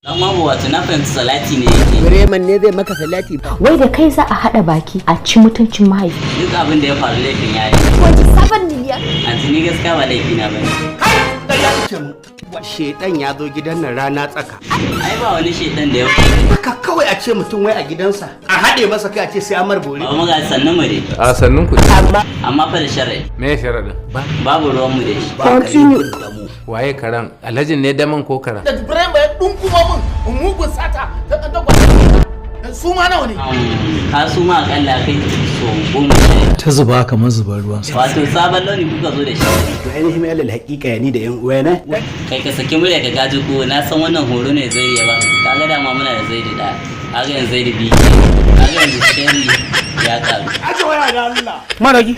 Dan babu, wato na fahimci salati ne yake. Bremen ne zai maka salati. Wai da kai za a haɗa baki a ci mutuncin mahaifi? Duk abin da ya faru, laifin yayi. 27 million. Anti, ni gaskiya ba laifi na bane. Shedan ya zo gidan nan rana tsaka. Ai ba wani shedan da ya Haka kawai a ce mutum wai a gidansa a haɗe masa kai, a ce sai amar bori. Ba mu ga sannan mu dai. A sannun ku. Amma Amma fa da sharadi. Me sharaɗin? Babu ruwan mu da shi. Ba ka yi da mu. Waye karan? Alhajin ne daman ko karan? Da Ibrahim ya dunkuma mun mugun sata ta ɗan dagwa su ma nawa ne? Ka su ma akalla kai so 10. Ta zuba kamar zubar ruwan sama. Wato sabon launi kuka zo da shi. To, ainihin alal haƙiƙa ni da yan uwana. Kai, ka saki murya ka gaji ko na san wannan horo ne zai ya baka. Kaga dama muna da Zaidu ɗaya. Kaga yanzu Zaidu biyu. Kaga yanzu sheri ya karu. Maragi.